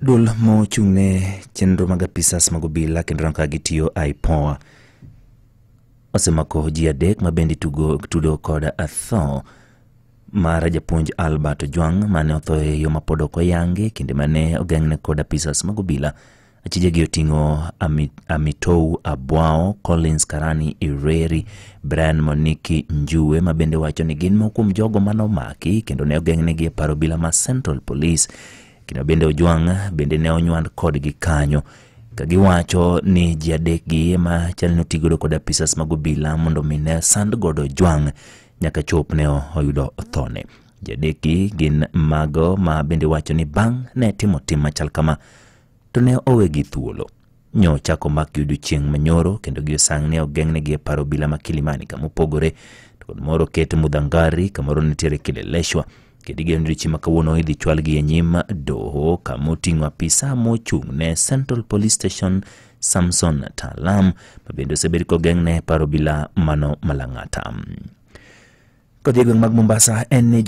Duol mochung'ne chenro mag apisas mag obila kendo kaka gitiyo IPOA osemako ji 3 ma bende tudo kod tho mar japuonj Albert Ojwang mane otho e yo mapod ok oyangi kinde mane ogeng'ne kod apisas mag obila. Achijegi oting'o Amitou Abwao, Collins Karani Ireri, Brian Moniki Njue ma bende wacho ni gin moko kuom jogo mane omaki kendo ne ogeng'negi e par obila ma Central Police. Kendo bende Ojwang bende ne onywand kodgi kanyo ka giwacho ni ji 3 gi ema chal ni otigodo kod apisas mag obila mondo mi ne sand godo Ojwang nyaka chop ne oyudo thone. Ji 3 gi gin mago ma bende wacho ni bang' ne timo tim machal kama to ne owegi thuolo. Nyo chako mak odiochieng' manyoro kendo gi osang' ne ogeng'negi e par obila ma Kilimani kama opogore, to kod moro ket Mudhangari kamoro nitiere Kileleshwa. Kendo igeno ni odiochieng' ma kawuono idhi chwalgi e nyim doho kama oting'o apisa mochung' ne Central Police Station Samson Talam ma bende osebed kogeng'ne e par obila mano Malang'ata. Kodhi e gweng' mag Mombasa en ni